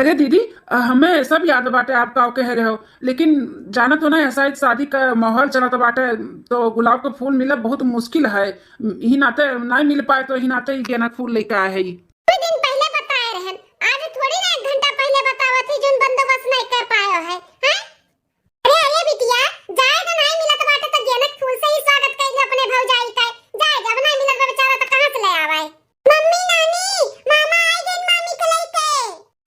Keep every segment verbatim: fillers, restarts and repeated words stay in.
अरे दीदी, अ, हमें सब याद बाटे आप का कहे रहो, लेकिन जानत हो ना, ऐसा एक शादी का माहौल चलत बाटे, तो गुलाब का फूल मिलब बहुत मुश्किल है। इही नाते नहीं मिल पाए, तो इही नाते ही गेना फूल लेके आए है। दो दिन पहले बताए रहन, आज थोड़ी ना एक घंटा पहले बतावत ही, जोन बंदोबस्त नहीं कर पाए है, हैं? अरे, अरे बिटिया, जाए तो नहीं मिलत बाटे तो गेनक फूल से ही स्वागत कइले अपने भौजाई का। जाए, जब नहीं मिलत बा बेचारा तो कहाँ से ले आवे? मम्मी, नानी, मामा आई गइन मामी के लइके।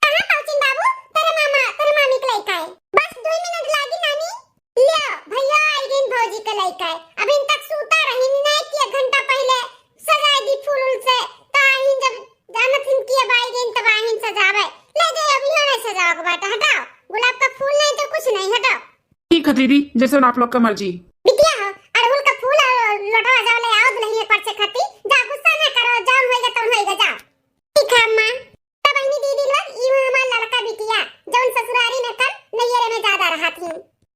कहाँ पहुँचिन बाबू? तेरे मामा, तेरे मामी के लइके आए। बस दो मिनट लागी नानी। लियो, भैया आई गइन भौजी के लइके आए। अभी तक सूता रही, नहीं कि एक घंटा पहले सजाए दी फूल उल से। तो आइन जब जानत हिन कि अब आई गइन तब आइन सजावे। ले जाए, अभी नहीं सजावे के बाटे, हटाओ। गुलाब का फूल नहीं तो कुछ नहीं, हटाओ। ठीक है दीदी, जैसे आपलोग का मर्जी। बिटिया हो, अड़हुल का फूल और लोटवा जाओ ले आओ दुल्हनिया के परछे खाती। जा, गुस्सा ना करो, जौन होइगा तौन होइगा, जाओ। ठीक है अम्मा। तब बहनी दीदी लोग, ई हमार लड़का बिटिया, जौन ससुरारी में कम, नैहरे में ज्यादा रहत ही।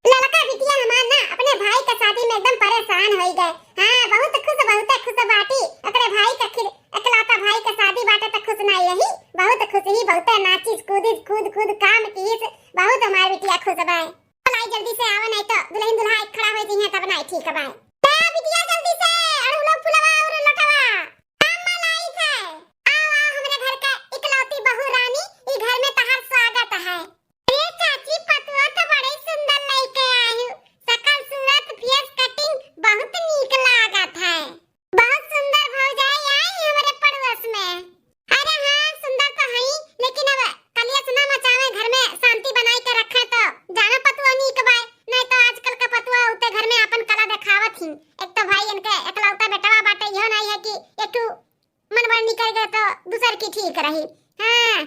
लड़का बिटिया हमार ना अपने भाई के शादी में एकदम परेशान होई गए। हाँ, बहुत खुश, बहुत खुश बाटी। ओकरे भाई के आखिर एकलौता भाई के शादी बाटे तो खुश ना यही, बहुत खुश ही, बहुत नाचिस, कूदिस, कूद कूद काम कीस, बहुत हमार बिटिया खुश बा। लाई जल्दी से आवा, नहीं तो दुल्हन दुल्हा एक खड़ा हो जइहे, तब नहीं ठीक बा। ला बिटिया जल्दी से अड़हुलो फुलवा और लोटवा। अम्मा लाई थे। आओ, आओ, हमरे घर का इकलौती बहू रानी, ई घर में तहार स्वागत है। अरे चाची, पतुआ तो बड़े सुंदर लइके आयु, सकल सूरत, फेस कटिंग बहुत नीक लागत है। बहुत सुंदर भौजाई आई हमरे पड़ोस में। अरे हाँ, सुंदर तो हई, लेकिन अब कलेश ना मचावे, घर में शांति बनाई के रखे तो जाना पतुआ नीक बाय, नहीं तो आजकल का पतुआ उते घर में अपन कला देखावत ही। एक तो भाई इनके एकलौता बेटवा बाटे, इहो नहीं है कि एक ठू मन बन निकल गए तो दूसर की ठीक रही। हाँ।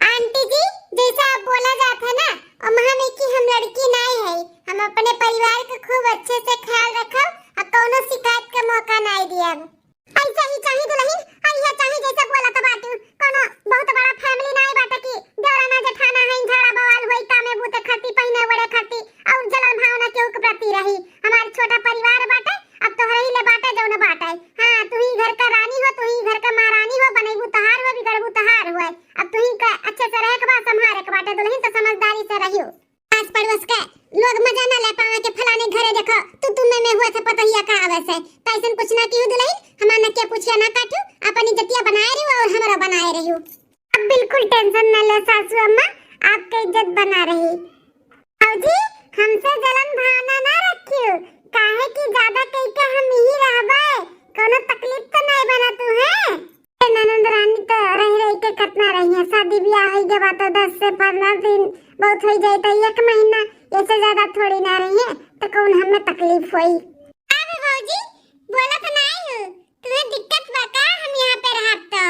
आंटी जी, जैसा आप बोला जात है ना, ओमा में कि हम लड़की नाई है, हम अपने परिवार के खूब अच्छे से ख्याल रखब और कौनो शिकायत का मौका नाई दियब। ऐसा ही चाही दुल्हन, और यह चाही जैसे बोला तो बाटू, कौनो बहुत बड़ा फैमिली नाई बाटे कि देवराना जेठाना है, झगड़ा बवाल होई, कामे बूते खाती, पहिने ओढ़े खाती, और जलन भावना केहू के प्रति रही। हमार छोटा परिवार बाटे, अब तोहरे ही ले बाटे जौन बाटे। हाँ, तू ही घर का रानी हो, तू ही घर का महारानी हो, बनैबू तहार हो, बिगड़बू तहार हो। अब तू ही का अच्छे से रहे के बा, संभारे के बाटे दुल्हन, तो समझदारी से रहियो। आस पड़ोस के लोग मजा ना ले पावे के फलाने घरे देखो, तू तू में में हुआ से पतहिया का आवे से। कैसन कुछ ना किहू दुल्हन, हमार नकिया पुछिया ना काटू, अपन इज्जतिया बनाए रहियो और हमरो बनाए रहियो। अब बिल्कुल टेंशन ना ले सासू अम्मा, आपके इज्जत बना रही। भौजी, हमसे जलन भावना ना रखियो, काहे कि ज्यादा कई के हम यही रहबे, कोनो तकलीफ तो नहीं बना तू है। ए ननद रानी तो रह रह के कितना रही है, शादी ब्याह हो गया बात दस से पन्द्रह दिन बहुत हो जाए तो एक महीना, ऐसे ज्यादा थोड़ी ना रही है, तो कौन हमें तकलीफ होई। अरे भौजी, बोलत नहीं हूँ, तुम्हें दिक्कत बा का हम यहाँ पे रहब तो?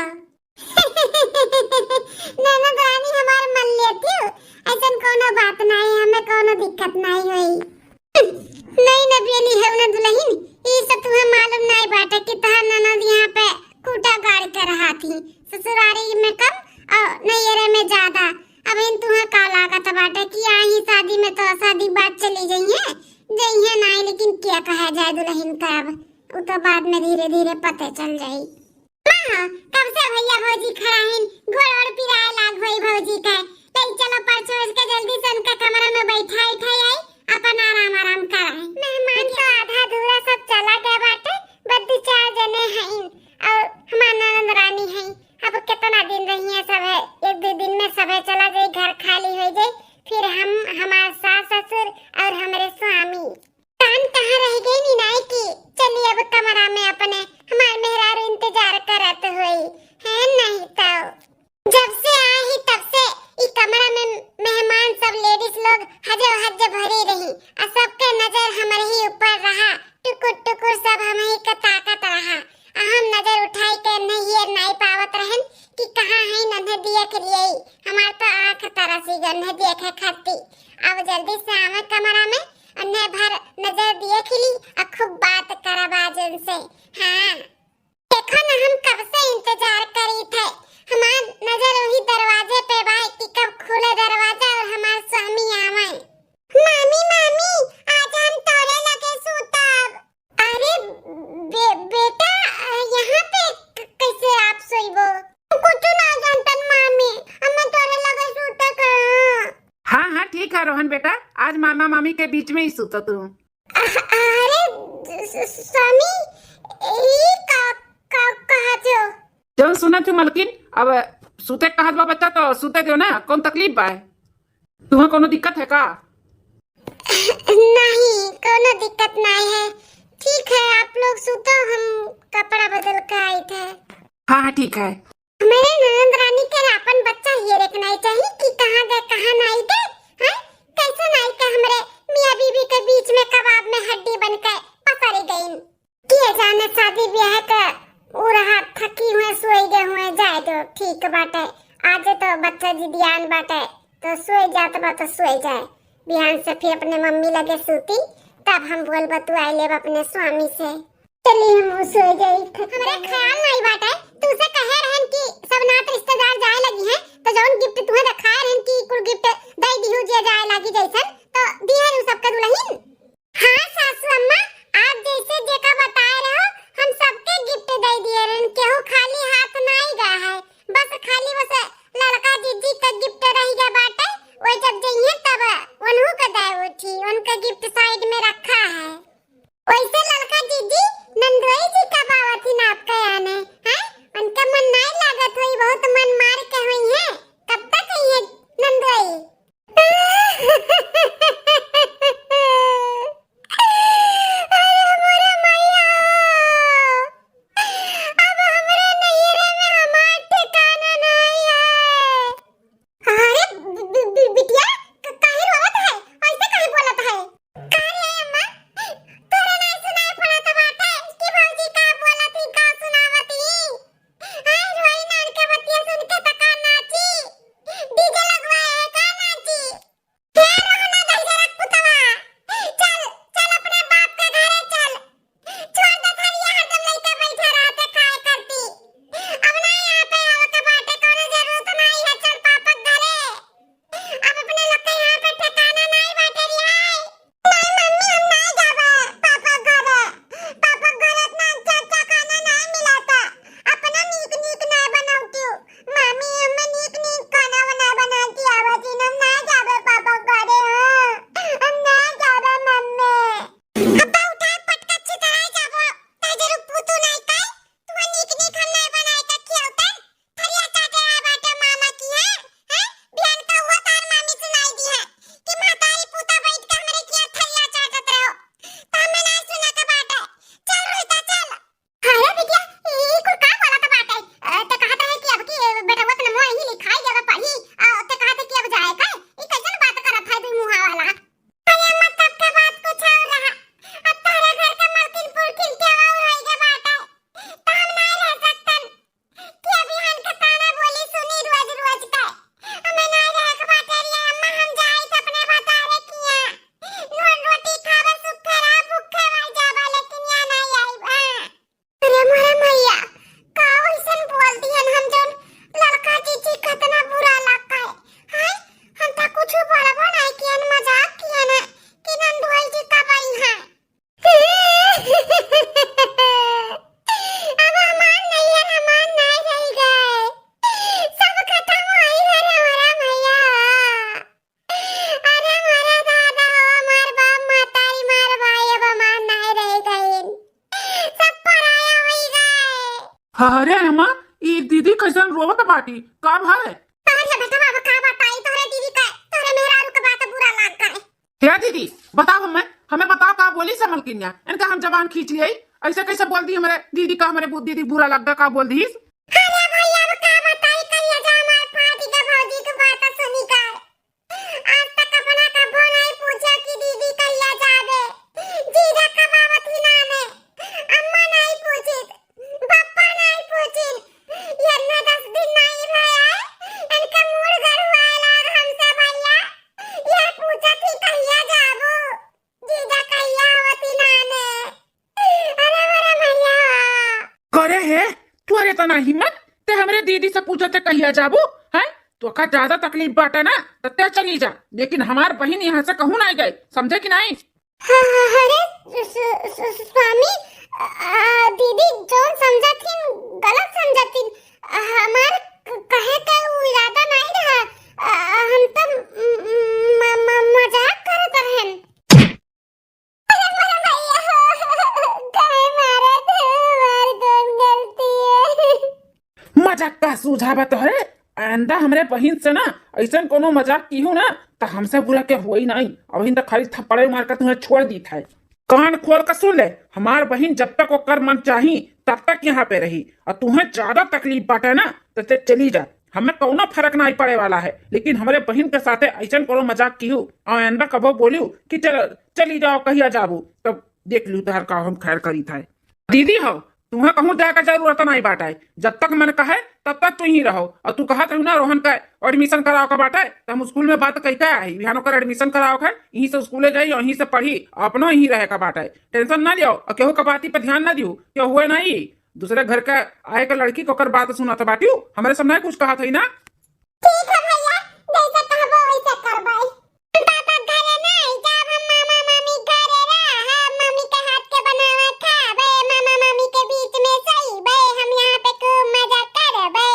ननद रानी हमार मन लेती हो, ऐसन कोनो बात नहीं, हमें कोनो दिक्कत नहीं होई। नहीं न बेली है ना दुल्हन, ई सब तुम्हें मालूम नहीं बाटे कि तहार ननद यहाँ पे खूंटा गाड़ के रहा थी, ससुरारी में कम और नैहरे में ज्यादा। अब इन तुम्हें का लागत बाटे कि आई शादी में तो शादी बाद चली जाइए, जाइए नहीं, लेकिन क्या कहा जाए दुल्हन का, अब वो तो बाद में धीरे धीरे पता चल जाई। हाँ, कब से भैया भौजी खड़ा हैं, गोड़ ओड़ पिराए लाग होई भौजी के। ले चलो परछोस के जल्दी से उनका कमरा में बैठा उठाई आई, अपन आराम आराम कराई। मेहमान तो आधा अधूरा सब चला गया बाटे, बस दो चार जने हैं और हमार ननद रानी हैं। अब कितना दिन रही है सब है, एक दो दिन में सब है चला जाई, घर खाली हो जाए, फिर हम, हमार सास ससुर और हमरे स्वामी। कान कहाँ रह गई निनाई की? चली अब कमरा में अपने, हमार मेहरारू इंतजार करत होई, है नहीं तो। जब से आई ही तब से ई कमरा में मेहमान सब लेडीज लोग हजो हज भरी रही, आ सबके नजर हमरे ही ऊपर रहा, टुकुर टुकुर सब हमही के ताकत रहा। आ हम नजर उठाई के नहीं ये नहीं पावत रहन कि कहाँ है नन्हे दिया के लिए। हमार तो आँख तरसी गन्हे देखे खाती। अब जल्दी से आवे कमरा में, अन्हे भर नजर दिए खिली आ खूब बात करब आज उनसे। हाँ, देखो ना, हम कब से इंतजार करी थे, हमार नजर वही दरवाजे पे बा कि कब खुले दरवाजा और हमार स्वामी आवे। मामी, मामी, आज हम तोरे लगे सूतब। अरे बे-, बेटा, यहाँ पे क-, कैसे आप सोइबो? कुछ ना जानतन मामी, हमें तोरे लगे सूते के आज मामा मामी के बीच में ही सुतो तू। अ-, अरे स-, स-, स्वामी, ई का, का कहत हो? जौन सुनत हूँ मलकिन, अब सुते कहत बा बच्चा तो सुते दो ना, कौन तकलीफ बा? तुम्हें कोनो दिक्कत है का? नहीं, कोनो दिक्कत नहीं है। ठीक है, आप लोग सुतो, हम कपड़ा बदल के आइत है। हाँ, हाँ, ठीक है। मेरे ननद रानी के अपन बच्चा हेरे के नहीं चाहिए कि कहाँ गए, कहाँ नहीं गए, हैं? कैसे नहीं के हमरे मियाँ बीबी के बीच में कबाब में हड्डी बन के पसरी गईन। किए जाने शादी ब्याह के उ रहा थकी हुए, सोई गए हुए, जाए दो, ठीक बाटे। आज तो बच्चा जिदियान बाटे, तो सोई जात बा तो सोई जाए, बिहान से फिर अपने मम्मी लगे सूती, तब हम बोल बतुआई लेब अपने स्वामी से। चली हम सोई जाई, थक हमरे गई। ख्याल नहीं बाटे, तुझसे कहे रहन कि सब नात रिश्तेदार जाए लगी हैं, तो जौन गिफ्ट तुम्हें रखाए रहन कि कुल गिफ्ट दे दिहु जे जाए लगी जैसन, तो दिहन उ सबके दुल्हन। हाँ सासू अम्मा, आप जैसे जेका बताए रहो, हम सबके गिफ्ट दे दिए रहन, केहू खाली हाथ नहीं गया है, बस खाली बस लड़का जीजी का गिफ्ट रह गया बाटे, वो जब जइहे तब उन्हू का दे उठी, उनका गिफ्ट साइड में रखा है। वैसे लड़का जीजी, नंदोई जी कब आवत ही ना आपका आने, हैं? उनका मन नहीं लागत होई, बहुत मन मार के होई है, कब तक आई है नंदोई? अरे मोरे मैया, अब हमरे नैहरे में हमार ठिकाना नहीं है। अरे बि-, बि-, बि-, बिटिया, क-, काहे रोवत है? ऐसे काहे बोलत है? का रे अम्मा, तोरा नहीं सुनाई पड़त बाटे कि भौजी का बोलत ही, का सुनावत ही? आय रोई नान के बतिया सुन के त का नाची? डीजे लगवाए है का नाची? हे रोहना दहिजरक पुतवा, चल, चल अपने बाप के घरे चल। छोड़ दे थरिया, हरदम लइका बैठा रहते खाए करती। अब ना यहाँ पे आवे के बाटे, कोनो जरूरत नहीं है, चल पापा के घरे। अब अपने लोग के यहाँ पे ठिकाना नहीं बाटे रियाई। नहीं मम्मी, हम नहीं जाबे पापा के घरे। पापा के घरे इतना अच्छा अच्छा खाना नहीं मिलता। अपना नीक नीक ना बनाओ क्यों? मामी, हमें नीक नीक खाना बना बना के आवा थी, हम ना जाबे पापा के घरे, हाँ, हम ना जाबे मम्मी। अब तो उठा पटका छितराई जाबो, ताजरू पूतू नहीं काई, तू नीक नीक हम ना बनाए का खियाउते, थरिया चाटे आ बाटे मामा की है, हैं? बिहान का हुआ तार मामी सुनाई दी है कि महतारी पूता बैठ के हमरे किया थरिया चाटत रहो, तो हमें ना सुने के बाटे। चल रोहिता चल। अरे बिटिया, ई कुल का बोलत बाटे? अ, ते कहत रहे कि अब की बेटवा त नमवा यहीं लिखाई गवा पढ़ी, अ, ते कहत है कि अब जाए का? ई कैसन बात करत है दुई मुहा वाला? अरे अम्मा, तब के बात कुछ और रहा। अब तोहरे घर के मलकिन पुलकिन के और होई गए बाटे। त हम नहीं रह सकतन कि अभी हन के ताना बोली सुनी रोज रोज के। हमें नहीं रहे के बाटे रे अम्मा, हम जाई त अपने भतारे किया। नून रोटी खावे, सुखे रहा, भूखे मर जाबा, लेकिन यहाँ नहीं आईबा। अरे मोरे मैया, का वैसन बोल दियन हम जौन लड़का जीजी कतना बुरा लग गए। हाय, हम तो कुछ बोलबो नहीं कियन, मजाक कियन है कि नंदोई जी कब आई हैं। अब हमार नैहर हमार नहीं रह गए, सब खत्म होई गए रे मोरे मैया। अरे मोरे दादा हो, हमार बाप, महतारी, हमार भाई अब हमार नाय रह गइन। सब पराया होई गए। अरे अम्मा, ई दीदी कैसन रोवत बाटी? का भा है? अरे बेटा बाबा, का बताई तोहरे दीदी का, तोहरे मेहरारू के बात बुरा लाग गए। हे दीदी, बताओ हमें, हमें बताओ का बोली से मलकिनिया? इनका हम जबान खींच लिए, ऐसे कैसे बोल दी हमारे दीदी का, हमारे बु-, दीदी बुरा लग गया, का बोल दी? अरे भैया, अब का बताई, कहिया जा हमार फाटी का भौजी के बात सुनी कर। आज तक अपना कबो नहीं पूछा कि दीदी कहिया जाबे, जीजा कब आवत ही नाने, अम्मा नहीं पूछित, पप्पा नहीं पूछिन, ये इतना दस दिन नहीं भया है, इनका मूड गरवाए लाग हमसे भैया, ये पूछा थी कहिया जाबू, जीजा कहिया आवत ही नाने। अरे मोरे भैया। करे हे, तोरे तना हिम्मत, ते हमरे दीदी से पूछत है कहिया जाबू, हैं? तोका ज्यादा तकलीफ बाटे ना, त ते चली जा, लेकिन हमार बहिन यहाँ से कहूँ नहीं गए, समझे कि नहीं? हाँ, हाँ, अरे, स-, स-, स-, स्वामी, आ, दीदी जौन समझत हिन, गलत समझत हिन। हमार क-, कहे के उ इरादा नहीं रहा। अ, हम त म-, म-, म-, मजाक करत रहन। अरे मोरे भैया, काहे मारत हो? हमार कौन गलती है? मजाक का सूझावा तोहरे? आइंदा हमरे बहिन से ना अइसन कोनो मजाक किहू ना, त हमसे बुरा के होई नाई। अबहिन त खाली थप्पड़े मार के तुहें छोड़ दीत है। कान खोल के सुन ले, हमार बहिन जब तक ओकर मन चाही, तब तक यहाँ पे रही। और तुहें ज्यादा तकलीफ बाटे ना, त ते चली जा, हमें कौनो फर्क नाई पड़े वाला है। लेकिन हमरे बहिन के साथे अइसन कोनो मजाक किहू, और आइंदा कबो बोलियो कि चल, चली जाओ, कहिया जाबू, तब देख लियो तोहर का हम खैर करीत है। दीदी हो, तुहें कहूँ जाए का जरूरत नाई बाटे, जब तक मन कहे तब तक तू यहीं रहो। और तू कहत रहू ना रोहन का admission कराओ का बाटे, त हम स्कूल में बात कई के आई, बिहान ओकर admission कराओ के, यहीं से स्कूले जाई और यहीं से पढ़ी, अपनो यहीं रहे का बाटे। Tension ना लियो और केहू का बाती पे ध्यान ना दियो, केहू हुए नहीं, दूसरे घर का आए का लड़की को ओकर बात सुनत बाटियो, हमरे सब नहीं कुछ कहत है ना। ठीक है भैया, जैसे कहबो वैसे करबै। हम पापा घरे नहीं जाब, हम मामा मामी घरे रहब, मम्मी के हाथ के बनावा खाबे, मामा मामी के बीच में सोइबे, हम यहाँ पे खूब मजा करबे।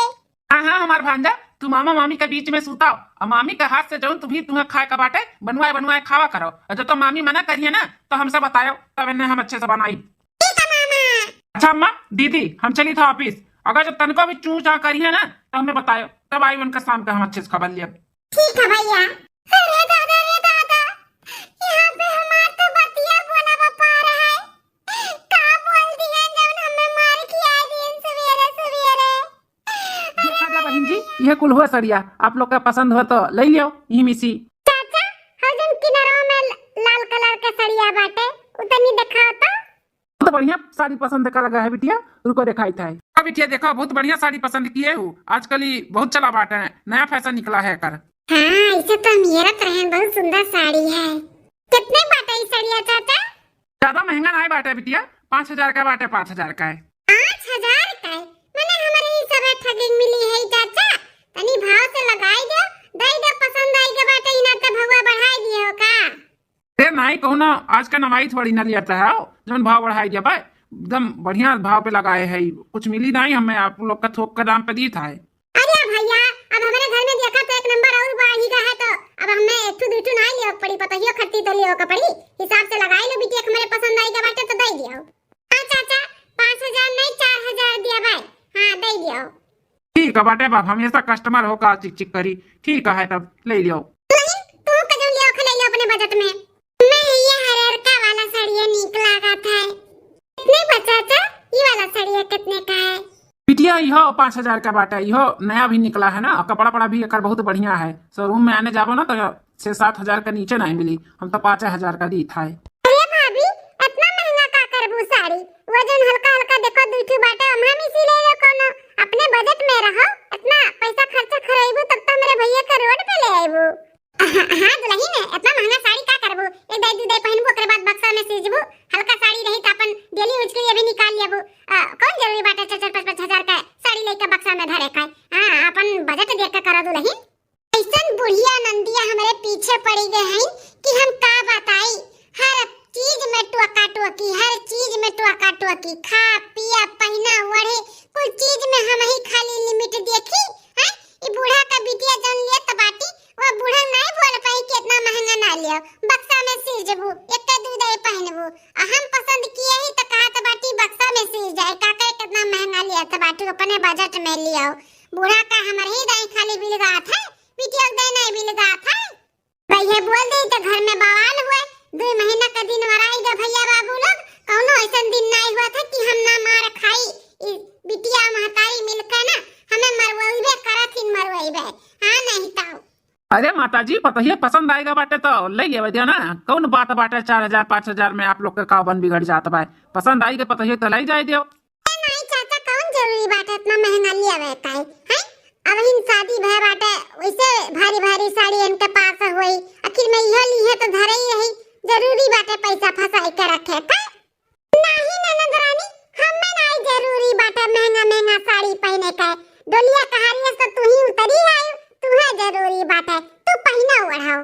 हाँ, हाँ, हमार भांजा, तू मामा मामी के बीच में सुताओ, और मामी के हाथ से जौन तू भी तुहें खाए का बाटे, बनवाए बनवाए खावा करो, और जब तो मामी मना करिए ना, तो हमसे बतायो, तब इन्हें हम अच्छे से बनाई। ठीक है मामा। अच्छा अम्मा, दीदी, हम चली था office। अगर जब तनको भी चूं चां करी है ना, तो हमें बतायो, तब आई उनका शाम का हम अच्छे से खबर लिया। ठीक है भैया। अरे दादा, रे दादा, यहाँ पे हमार तो बतिया बोला बा पा रहा है। का बोल दिया जौन हमें मार खिया दिन सवेरे सवेरे। देखा जा बहिन जी, यह कुल हुआ सड़िया, आप लोग का पसंद हो तो ले लियो, ई मिसी। चाचा, हर जन किनारवा में ल-, लाल colour का सड़िया बाटे, उ तनी दिखाओ तो। बहुत बढ़िया साड़ी पसंद कर लगा है बिटिया, रुको दिखाई था। हाँ बिटिया, देखो बहुत बढ़िया साड़ी पसंद किए हो, आजकल ये बहुत चला बाटे, नया fashion निकला है कर। हाँ, इसे तो हम हेरत रहे, बहुत सुंदर साड़ी है। कितने बाटे ई सड़िया चाचा? ज्यादा महंगा नहीं बाटे बिटिया, पाँच हजार का बाटे, पाँच हजार का है। पाँच हजार का है? मने हमरे ही सब ठगिक मिली है चाचा, तनी भाव से लगाई दो, दई दो, पसंद आई के बाटे, इना तो भौवा बढ़ाई दियो का? अरे नाई कहू ना, आज का नवाई थोड़ी ना लिया था, जौन भाव बढ़ाई दिया भाई, एकदम बढ़िया भाव पे लगाए है, कुछ मिली नहीं हमें, आप लोग का थोक का दाम पे दी था। अरे भैया, अब हमरे घर में देखा तो एक नंबर और बढ़ी का है, तो अब हमें एक ठू दू ठू ना लियो पड़ी, पतोहियो खरती तो लियो का पड़ी, हिसाब से लगाई लो बिटिया, हमरे पसंद आई का बाटे तो दे दियो। हाँ चाचा, पाँच हजार नहीं, चार हजार दिया भाई, हाँ दे दियो। ठीक है बाटे बाप, हमेशा customer हो का चिक चिक करी। ठीक है तब ले लियो। नहीं, तू का जौन लियो खा ले लियो अपने budget में। मैं ये हरियरका वाला साड़िया नीक लागत है। कितने का चाचा? ये वाला साड़िया कितने का है? बिटिया इहो पाँच हजार का बाटे, इहो नया भी निकला है ना, कपड़ा पड़ा भी एकर बहुत बढ़िया है। Showroom में आने जाबो ना तो छह सात हजार का नीचे नहीं मिली, हम तो पाँच हजार का दी था। अरे भाभी, इतना महंगा का करबू साड़ी? वो जौन हल्का हल्का देखो दुई ठो बाटे, ओम्हा में सी ले लो कोनो, अपने budget में रहो। इतना पैसा खर्चा करैबू तब तो हमरे भैया के road पे ले आइबू। हाँ, हाँ दुलहिन, इतना महंगा साड़ी का करबू? एक दाई दू दाई पहनबू, ओकरे बाद बक्सा में सीजबू। हल्का साड़ी रही तो अपन daily use के लिए भी निकाल लेबू। अ, कौन जरूरी बाटे चार चार पाँच पाँच हजार का साड़ी लेके बक्सा में धरे का? हाँ, अपन budget देख के करो दुलहिन। ऐसन बुढ़िया नंदिया हमरे पीछे पड़ी गए हैं कि हम का बताई। हर चीज में टोका टोकी, हर चीज में टोका टोकी, खा, पिया, पहिना, ओढ़े, कुल चीज में हम ही खाली limit देखी। हैं? ई बूढ़ा का बिटिया जौन लेत बाटी, वो बूढ़ा नहीं बोल पाई कि इतना महंगा ना लियो, बक्सा में सीजबू, एक दू दाई पहनबू। आ हम पसंद किए ही तो कहत बाटी बक्सा में सीज जाए, का करे कितना महंगा लियत बाटी, अपने budget में लियो। बूढ़ा का हमर ही दाई खाली बिलगात है, बिटिया के दाई नहीं बिलगात है। भैया बोल दे तो घर में बवाल हुए। दो महीना का दिन वराई गए भैया बाबू लोग, कौनो ऐसन दिन नहीं हुआ था कि हम ना मार खाई। ई बिटिया महतारी मिलके ना हमें मरवइबे करत हिन, मरवइबे। हाँ नहीं तो। अरे माता जी, पतोहिया पसंद आएगा बाटे तो ले लेवे दियो ना, कौन बात बाटे चार हजार पाँच हजार में आप लोग के का बन बिगड़ जात बा। पसंद आई के पतोहिया तो ले जाए दियो। ए नाई चाचा, कौन जरूरी बाटे इतना महंगा लियावे का है, हैं? अब हिन शादी भय बाटे, वैसे भारी भारी साड़ी इनके पास होई, आखिर में इहो लीहे तो धरे ही रही, जरूरी बाटे पैसा फंसाई के रखे का? नहीं ननद रानी, हमें नाई जरूरी बाटे महंगा महंगा साड़ी पहने का। डोलिया कहारिया से तू ही उतरी आयु, तुहे जरूरी बाटे, तू पहना ओढ़ाओ।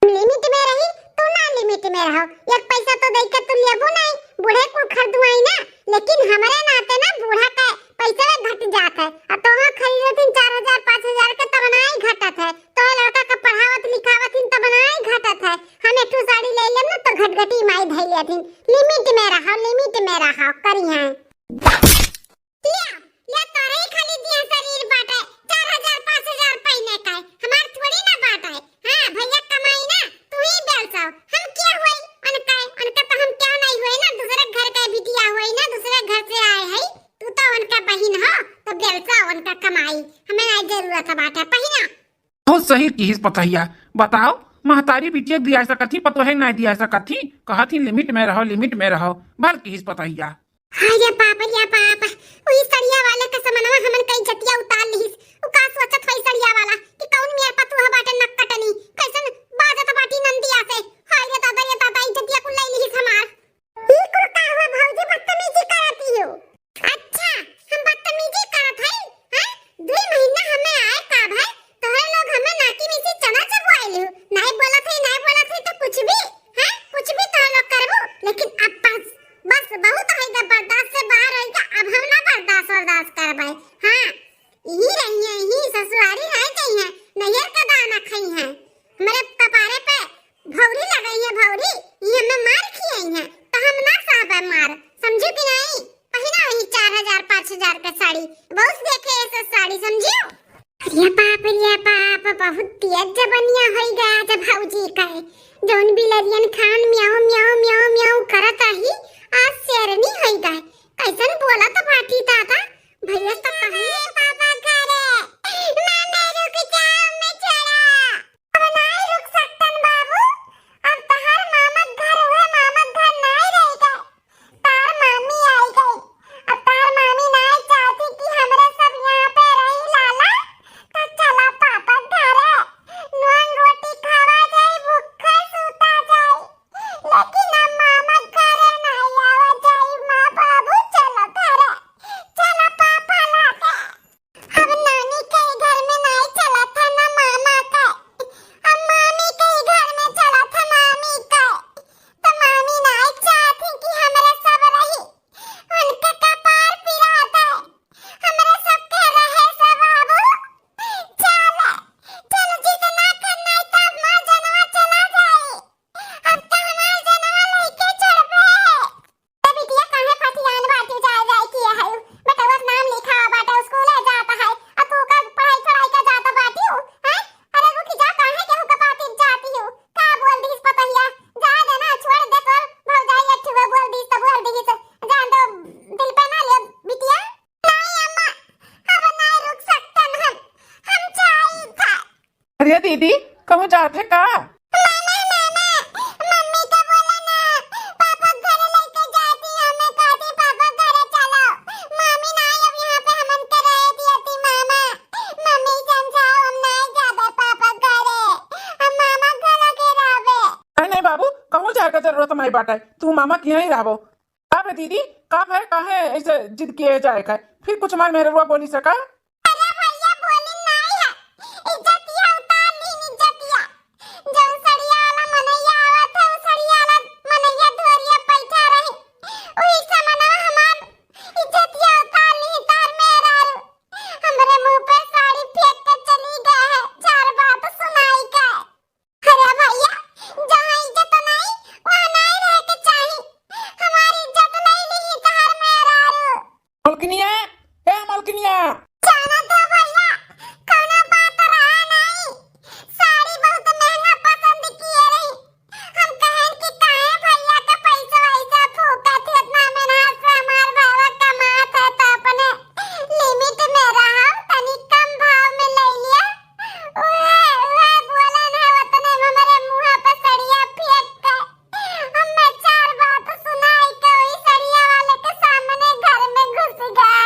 Limit में रही, तू ना limit में रहो। एक पैसा तो दे के तू लेबू नहीं, बूढ़े कुल खरीदुआई ना, लेकिन हमरे नाते ना बूढ़ा के पैसा घट जात है। अब तो वहाँ खरीदत हिन चार हजार, पाँच हजार के, तब नाई घटत है। तो लड़का के पढ़ावत लिखावत हिन, तब नाई घटत है। हम एक ठो साड़ी ले लेम ना, तो घटघटी माई धई लेत हिन। लिमिट में रहो, लिमिट में रहो, करी हैं। लिया, लिया, तोरे ही खाली दिया शरीर बाटे, चार हजार, पाँच हजार पहिने का है। हमार थोड़ी ना बाटे। हाँ, भैया कमाई ना, तू ही बेलसाओ। हम क्या होई उनका, उनका तो हम क्या नहीं होई ना, दूसरे घर का बिटिया होई ना, दूसरे घर से आए है। तू तो उनका बहिन हो, तो बेलसाओ उनका कमाई, हमें नहीं जरूरत बाटे, पहिना। बहुत सही किहिस पतहिया। बताओ, महतारी बिटिया दिया सकत ही, पतोहे नाय दिया सकत ही? कहत ही लिमिट में रहो, लिमिट में रहो। भल किहिस पतहिया। हाय रे बाप, रे बाप, वही सड़िया वाले के समनवा हमन कई जतिया उतार लिहिस। उ का सोचत होई सड़िया वाला कि कौन मेर पतोह बाटे नक्कटनी, कैसन बाजत बाटी नंदिया से। हाय रे दादा, रे दादा, इज्जतिया कुल ले लिहिस हमार। ई कुल का हुआ भौजी, बदतमीजी करती हो? अच्छा, हम बदतमीजी करत हई, हैं? दुई महीना हमें आए का भाई, तोहरे लोग हमें नाकी में से चना चबवाइल हो। नहीं बोलत है, नहीं बोलत है तो कुछ भी, हैं? कुछ भी तोहरे लोग करबो, लेकिन अब बस, बस बहुत होइगा, बर्दाश्त से बाहर होइगा, अब हम ना बर्दाश्त, बर्दाश्त करबे। हाँ, यही रही है, यही ससुरारी रह गई है, नैहर का दाना खाई है। हमारे कपारे पे भौरी लगाई है भौरी, ये हमें मार खियाई है, तो हम ना सहबे मार, समझू कि नहीं? पहिना वही चार हजार पाँच हजार के साड़ी, बहुत देखे ऐसे साड़ी, समझू? अरे बाप रे बाप, बहुत तेज जबनिया होई गया जब भौजी का है। जौन बिलरियन खान म्याऊ म्याऊ म्याऊ म्याऊ करत आही, आज शेरनी होई गए। कैसन बोलत बाटी दादा, भैया तो कहे पापा घरे, मामे रुक जाओ, मैं चला। अब नाई रुक सकतन बाबू, अब तहार मामा घर हुए, मामा घर नाई रह गए, तार मामी आई गई। अब तार मामी नाई चाहती कि हमरे सब यहाँ पे रही लाला, तो चला पापा घरे, नून रोटी खावा जाई, भूखे सूता जाई, लेकिन अब मामा घरे नाई आवा जाई। माँ बाबू चलो घरे, चलो पापा लागे। अब नानी के घर में नाई चलत है, ना मामा के। अब मामी के घर में चलत है, मामी के। तो मामी नाई चाहत है कि हमरे सब रही। उनके कपार पिरात है। हमरे सब के रहे सब बाबू। चल, चल जितना करना है तब माँ जनवा चला जाए। अब तो हमार जनवा लेके चलबे। ए बिटिया, काहे फसियान बाटी जाए जाए किए है? बेटवा के नाम लिखा बाटे, स्कूले जात है, आ तू का पढ़ाई चढ़ाई का जात बाटी हूँ, हैं? अरे रुक जा, काहे केहू के बाटी जाती हूँ? का बोल दीस पतहिया? जा दे ना, छोड़ दे, तोर भौजाई एक ठुआ बोल दीस तो बोल दीस, जान दो, दिल पे ना ले बिटिया। नहीं अम्मा, अब नहीं रुक सकतन हम, हम जाई था। अरे दीदी, कहूँ जात है का? मामा, मामा, मम्मी का बोला ना, पापा घरे लेके जाती, हमें कहती पापा घरे चलो। मामी ना अब यहाँ पे हमन के रहे दियती, मामा। मम्मी समझाओ, हम ना जाबे पापा घरे, हम मामा घरे के रहबे। नहीं, नहीं बाबू, कहूँ जाए का जरूरत नहीं बाटे, तू मामा के यहाँ ही रहबो। का बे दीदी, का भय, काहे ऐसे जिद किए जाए का? फिर कुछ हमार मेहररुआ बोली सका? अरे भैया, बोली नाई है, इज्जतिया उतार ली, इज्जतिया। जौन सड़िया वाला मनैया आवत है, वो सड़िया वाला मनैया धोरिया बैठा रही, वही समनवा हमार इज्जतिया उतार ली, तार मेहरारू। हमरे मुंह पे साड़ी फेंक के चली गए है, चार बात सुनाई के। अरे भैया, जहाँ इज्जत नहीं, वहाँ नहीं रहे के चाही। हमारी इज्जत नहीं ली तहार मेहरारू। मलकिनिया, ए मलकिनिया। जाना तो भैया, कौनो बात रहा नहीं। साड़ी बहुत महंगा पसंद किए रही। हम कहेन कि काहे भैया का पैसा वैसा फूकत है, इतना मेहनत से हमार भावा कमात है तो अपने लिमिट में रहा, तनी कम भाव में ले लिया। उहे, उहे बोलन है, उतने में हमरे मुँह पे सड़िया फेंक के हमें चार बात सुनाई के वही सड़िया वाले के सामने घर में घुस गए।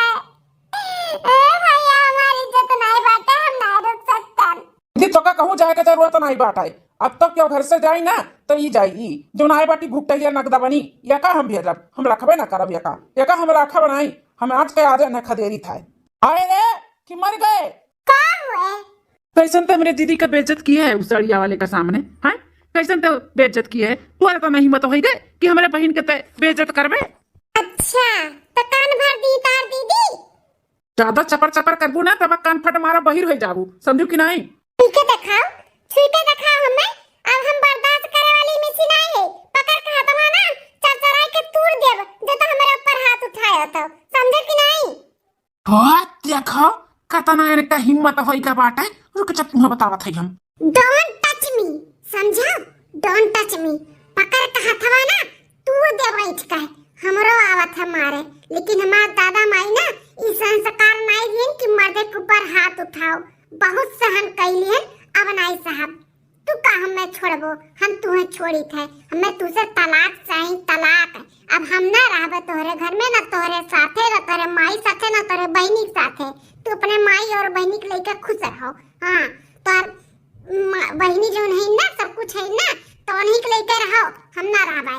ए भैया, हमारी इज्जत नहीं बाटे, हम ना रुक सकतन। दीदी, तोका कहूँ जाए के जरूरत नहीं बाटे। अब तो क्यों घर से जाई ना, तो ई जाई ई। जौन आए बाटी भुगतैया नगदबनी, या का हम भेजब? हम रखबे ना करब या का? या का हम रखब नहीं? हम आज के आज न खदेरी था। आए रे कि मर गए? का हुए? कैसन ते हमरे दीदी का बेइज्जत किया है उस सड़िया वाले का सामने, हैं? कैसन ते बेइज्जत किया है? तोरा तो नहीं हिम्मत होई रे कि हमरे बहिन के ते बेइज्जत करबे? अच्छा, तो कान भर दी तार दीदी? ज्यादा चपर चपर करबू ना, तब कान फट मारा बहिर होइ जाबू, समझू कि नाहीं? छुई के देखाओ, छुई के देखाओ हमें। अब हम बर्दाश्त करे वाली मिसी नाहीं है। पकड़ के हथवा ना, चरचराई के तूर देब, जो तो हमरे ऊपर हाथ उठाए हो तो, समझे कि नाहीं? हो, देखो, कतना इनका हिम्मत होई का बाटे। रुक जा, तुम्हें बतावत है हम। Don't touch me, समझा? Don't touch me। पकड़ के हथवा ना, तूर दे बैठ के। हमरो आवत है मारे, लेकिन हमार दादा माई ना ई संस्कार नाई दिहन कि मर्दे के ऊपर हाथ उठाओ। बहुत सहन कैलिहन, अब नाई सहब। तू का हमें छोड़बो, हम तुहें छोड़ी थे। हमें तुसे तलाक चाही, तलाक। अब हम ना रहबे तोहरे घर में, ना तोहरे साथे, ना तोहरे माई साथे, ना तोहरे बहिनी के साथे। तू अपने माई और बहिनी के लेके खुश रहो। हाँ, तोहर मा-, बहिनी जौन है ना, सब कुछ है ना, तो उन्हीं के लेके रहो, हम ना रहबे।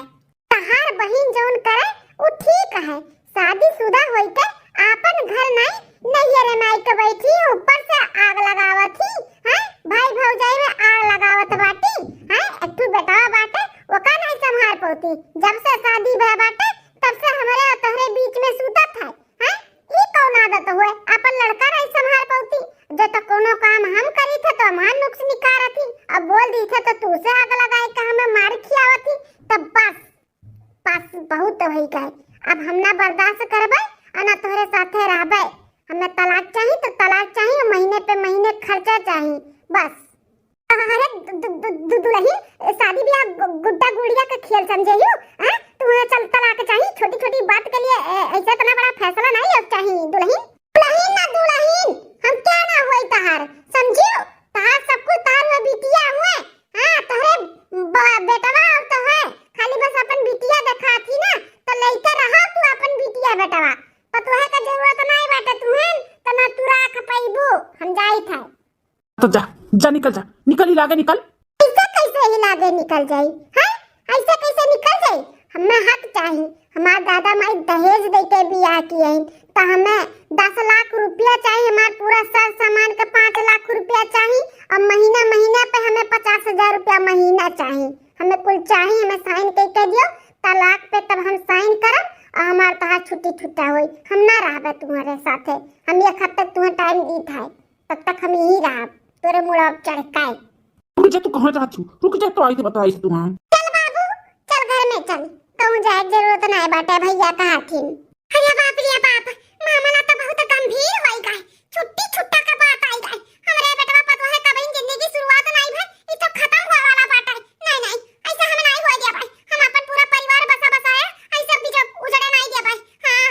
तहार बहिन जौन करे, उ ठीक है। शादीशुदा होई के आपन घर नाई, नैहरे में आई के बैठी, ऊपर से आग लगावत ही, हैं? भाई भौजाई में आग लगावत बाटी, हैं? एक ठू बेटवा बाटे, ओका नाई संभाल पौती। जब से शादी भय बाटे, तब से हमरे और तोहरे बीच में सूतत है, हैं? ई कौन आदत हुए? आपन लड़का नाई संभाल पौती। जो तो कोनो काम हम करी थे, तो हमार नुक्स निकारत ही। अब बोल दी थे, तो तू से आग लगाए के हमें मार खियावत ही। तब बस, बस, बहुत होई गए। अब हम ना बर्दाश्त करबे और ना तोहरे साथे रहबे। हमें तलाक चाही तो तलाक चाही, और महीने पे महीने खर्चा चाही, बस। अरे दु-, दु-, दु-, दुलही, शादी ब्याह गु-, गुड्डा गुड़िया का खेल समझे यू? हैं? तुम्हें चल तलाक चाही, छोटी छोटी बात के लिए ए-, ऐसा इतना बड़ा फैसला नहीं अब चाही दुलही। दुलही ना दुलही, हम क्या ना होई तहार, समझियो? तहार सब कुछ तहार हुए बिटिया हुए, हाँ, तोहरे ब-, बेटवा और तो है, खाली बस अपन बिटिया देखा थी ना, तो लेके रहो तू अपन बिटिया बेटवा। पतोहे का जरूरत नाई बाटे तुहें, तो ना तू राख पइबू, हम जाई थे। तो जा, जा निकल जा, निकल ही लागे निकल। ऐसे कैसे ही लागे निकल जाई, हैं? ऐसे कैसे निकल जाई? हमें हक चाही, हमार दादा माई दहेज दे के बियाह किए हैं, तो हमें दस लाख रुपया चाही, हमार पूरा सर सामान के पाँच लाख रुपया चाही, और महीना महीना पे हमें पचास हजार रुपया महीना चाही। हमें कुल चाही, हमें साइन कई के दियो तलाक पे, तब हम साइन करब और हमार तहार छुट्टी छुट्टा होई। हम ना रहबे तुम्हारे साथे, हम एक हफ्ते तुम्हें टाइम दी था, तब तक हम यही रहब तोरे मुड़ा चढ़ के। रुक जा, तू कहाँ जात हू? रुक जा, तो आई तो बताई तू हम। चल बाबू, चल घर में चल, कहूँ जाए के जरूरत नाई बाटे, भैया कहा थिन। अरे बाप रे बाप, मामला तो बहुत गंभीर होई गए, छुट्टी छुट्टा का बात आई गए। हमरे बेटवा पतोहे का बहिन जिंदगी शुरुआत नाई भई, ई तो खत्म होए वाला बाटे। नाई, नाई, ऐसा हम नाई होए दिया भाई, हम अपन पूरा परिवार बसा बसाया, ऐसा भी जब उजड़े नाई दिया भाई। हाँ,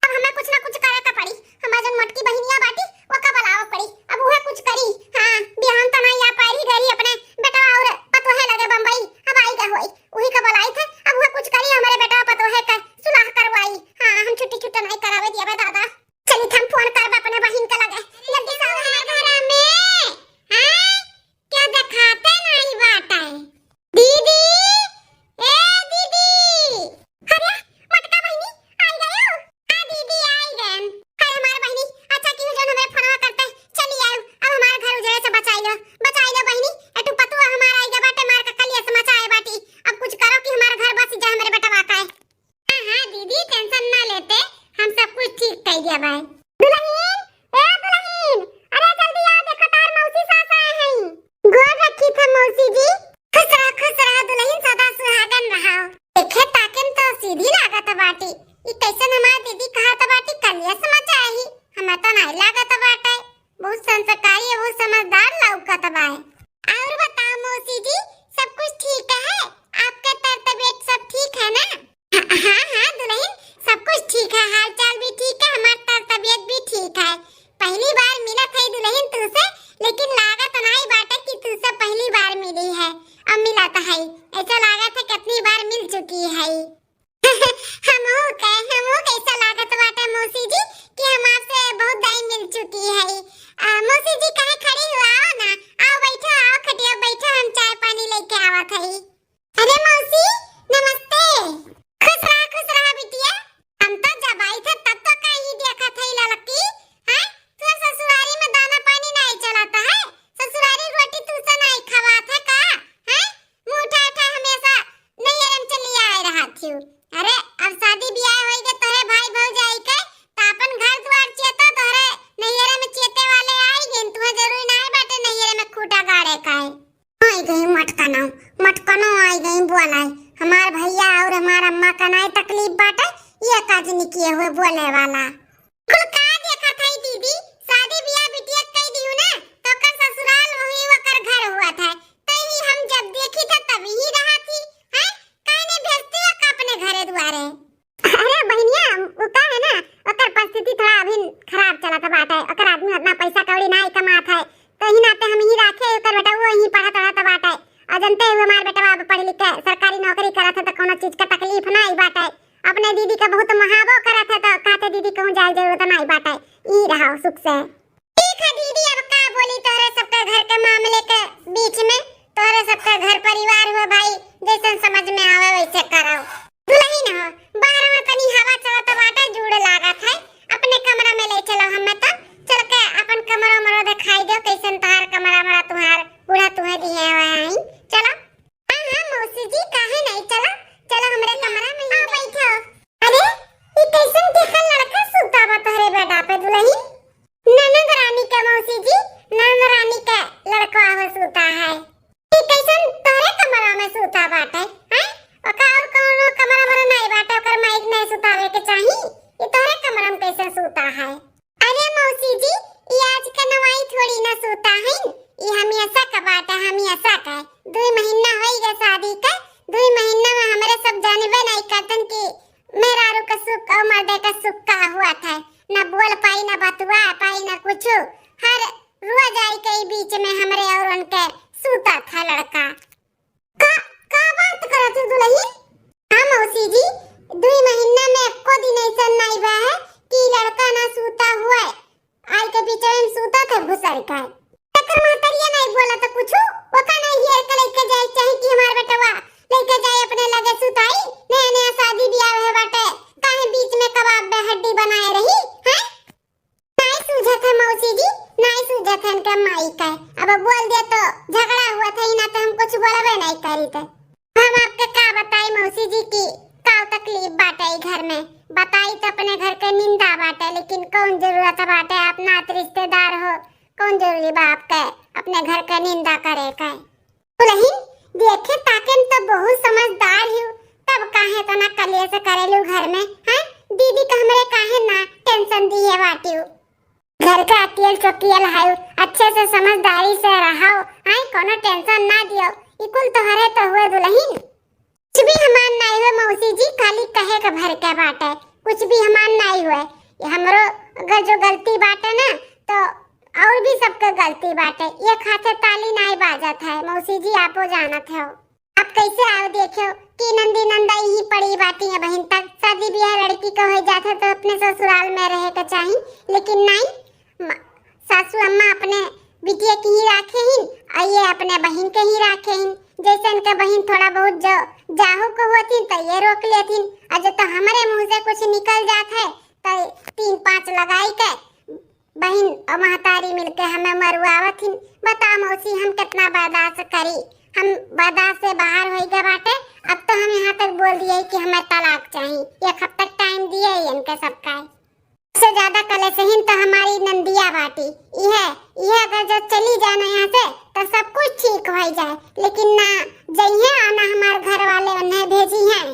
अब हमें कुछ ना कुछ करे के पड़ी। हमार जौन मोटकी बहिनिया बाटी, ओका बुलावे पड़ी, अब उहे कुछ करी। हाँ, बिहान तो नाई आ पाई रही, गई अपने बेटवा और पतोहे लगे बम्बई, अब आई का होई, उही का बुलाई थे, अब उहे कुछ करी, हमरे बेटवा पतोहे का सुलाह करवाई। हाँ, हम छुट्टी छुट्टा नाई करावे दिया बे दादा। चली, हम फोन करब अपने बहिन के लगे। जल्दी से आओ हमारे घर में। हाँ? क्या देखाते नाई बाटे? दीदी, ए दीदी। अरे, मोटका बहिनी, आई गयो? हाँ दीदी, आई गयन। अरे हमार बहिनी, अच्छा की जौन हमरे फोनवा करते चली आयो। अब हमार घर उजड़े से बचाई लो, बचाई लो बहिनी। एटू पतुआ हमार आई गए बाटे, मार के कलिया से मचाए बाटी। अब कुछ करो कि हमार घर बस जा, हमरे बेटवा का है। हाँ, हाँ, दीदी, टेंशन ना लेते, हम सब कुछ ठीक कर दिया भाई। दुलहिन, ए दुलहिन, अरे जल्दी आओ, देखो तार मौसी सास आए हैं। गोर रखी थे मौसी जी। खुश रहो, खुश रहो दुलहिन, सदा सुहागन रहो। देखे ताकन तो सीधी लागत बाटी, ई कैसन हमार दीदी कहा तो बाटी, कलिया समझ आई, हमें तो नहीं लागत बाटे। बहुत संस्कारी है, बहुत समझदार लौकत बाए। और बताओ मौसी जी, सब कुछ ठीक है? आपके तर तबीयत सब ठीक है ना? हाँ, हाँ दुलहिन, सब कुछ ठीक है, हाल चाल भी ठीक है, हमार तर तबीयत भी ठीक है। पहली बार मिलत है दुलहिन तुसे, लेकिन लागत नाई बाटे कि तुसे पहली बार मिली है। अब मिलत है, ऐसा लागत है कितनी बार मिल चुकी है। हमहू के, हमहू के ऐसा लागत बाटे मौसी जी कि हम आपसे बहुत दाई मिल चुकी है। आ, मौसी जी कहाँ खड़ी हो, आओ ना, आओ बैठो, आओ खटिया बैठो, हम चाय पानी लेके आवत हई। अरे मौसी, नमस्ते। खुश रहा, खुश रहा बिटिया। हम तो जब आई थे तब तो कहीं देखत है ललकी, हैं? तू ससुरारी में दाना पानी नहीं चलता है, ससुरारी रोटी तू से नहीं खवात है का, हैं? मुंह उठा उठा हमेशा नैहरन चली आए रहत हियो। अरे, अब शादी बियाह होई के तोहरे भाई भौजाई के, त अपन घर दुआर चेता तोहरे हमार भइया और हमार अम्मा का नाई तकलीफ बाटे, ये काज निकिए हुए बोले वाला। कुल का देखत है दीदी, शादी बियाह बिटिया कई दिहु ना, तो ओकर ससुराल वही ओकर घर हुआ था। तही हम जब देखी था तब ही रहा थी, हैं? काहे नहीं भेजती हो का अपने घरे दुआरे? अरे बहिनिया, उ का है ना, ओकर परिस्थिति थोड़ा अभी खराब चलत बाटे, ओकर आदमी उतना पैसा कौड़ी नाई कमात है, तो ही नाते हम ही राखे, ओकर बेटा वो ही पढ़त उढ़त बाटे। और जनते हुए हमार बेटवा अब पढ़ लिख के सरकारी नौकरी करत है, तो कोनो चीज का तकलीफ नाई बाटे। अपने दीदी का बहुत महाबो करत है, तो कहते दीदी कहूँ जाए जरूरत नाई बाटे, ई रहो सुख से। ठीक है दीदी, अब का बोली तोहरे सबके घर के मामले के बीच में, तोहरे सबके घर परिवार हुए भाई, जैसन समझ में आवे वैसे करो। दुलहिन हो, बाहर में तनी हवा चलत बाटे, जूड़ लागत है, अपने कमरा में ले चलो हमें, तब चल के अपन कमरा मरा दिखाई दो, कैसन तोहार कमरा मरा तुहार बूढ़ा तुहे दिए हुए हैं, चलो। हाँ हाँ मौसी जी, काहे नहीं, चलो, चलो हमरे कमरा में ही बैठो। अरे, ई कैसन देखा लड़का सुता बा तोहरे बेडा पे दुलहिन? ननद रानी के मौसी जी, ननद रानी के लड़का हो सुता है। ई कैसन तोहरे कमरा में सुता बाटे, हैं? ओका और कौनो कमरा में नहीं बाटे, ओकर माइक नहीं सुतावे के चाही। ई तोहरे कमरा में कैसे सुता है? अरे मौसी जी, ई आज के नवाई थोड़ी ना सुता है, ई हमेशा का बाटे, हमेशा का। दुई महीना होई गए शादी के, दुई महीना में हमरे सब जानबे नहीं करतन कि मेहरारू का सुख और मर्दे का सुख का हुआ था। ना बोल पाई, ना बतुआ पाई, ना कुछ। हर रोज आई के ई बीच में हमरे और उनके सूता था लड़का। का, का बात करत हो दुलहिन? हाँ मौसी जी, दुई महीना में एको दिन ऐसा नहीं बा है कि लड़का ना सूता हुए। आई के बीच में सूता था घुसर का। एकर महतरिया नहीं बोला तो कुछ, ओका नहीं हियर के लेके जाए चाहे कि हमार बेटवा लेके जाए अपने लगे सुताई। नया नया शादी बियाह है बाटे, काहे बीच में कबाब में हड्डी बनाए रही, हैं? नाई सूझत है मौसी जी, नाई सूझत है इनके माई का। अब बोल दिया तो झगड़ा हुआ था, इना तो हम कुछ बोलबे नहीं करी थे। हम आपके का बताई मौसी जी की का तकलीफ बाटे ई घर में, बताई तो अपने घर के निंदा बाटे, लेकिन कौन जरूरत बाटे, आप नात रिश्तेदार हो, कौन जरूरी बा आपके अपने घर के निंदा करे के? दुलहिन, देखे ताके में तो बहुत समझदार हिउ, तब काहे इतना कलेश करेलू घर में, हैं? दीदी का हमरे काहे ना टेंशन दिए बाटिउ? घर का अकियल चोकियल है, अच्छे से समझदारी से रहो, हैं? कोनो टेंशन ना दियो, ई कुल तोहरे तो हुए दुलहिन। कुछ भी हमार नाई हुए मौसी जी, खाली कहे के भर के बाटे, कुछ भी हमार नाई हुए। ये हमरो अगर जो गलती बाटे ना, तो और भी सबके गलती बाटे। ये खाते ताली नाई बाजत है, मौसी जी आपो जानत हो। आप कैसे आओ देखो कि नंदी नंदा यही पड़ी बाटी है बहिन तक। शादी ब्याह लड़की के हो जात है तो अपने ससुराल में रहे के चाही, लेकिन नाई म-, सासू अम्मा अपने बिटिया की ही राखे हिन, और ये अपने बहिन के ही राखे हिन। जैसे इनके बहिन थोड़ा बहुत जो जाहू को होती तो ये रोक लेती, और जो तो हमारे मुंह से कुछ निकल जात है तो तीन पांच लगाई के बहिन और महतारी मिलके हमें मरुआवत हिन। बता मौसी, हम कितना बर्दाश्त करी, हम बर्दाश्त से बाहर हो गए बाटे। अब तो हम यहाँ तक बोल दिए कि हमें तलाक चाहिए, एक हफ्ता टाइम दिए ही इनके सबका। से ज्यादा कलेसहिन तो हमारी नंदिया बाटी। इहे, इहे अगर जो चली जाए ना यहाँ से, तो सब कुछ ठीक हो जाए, लेकिन ना जइहे और ना हमार घर वाले उन्हें भेजी हैं।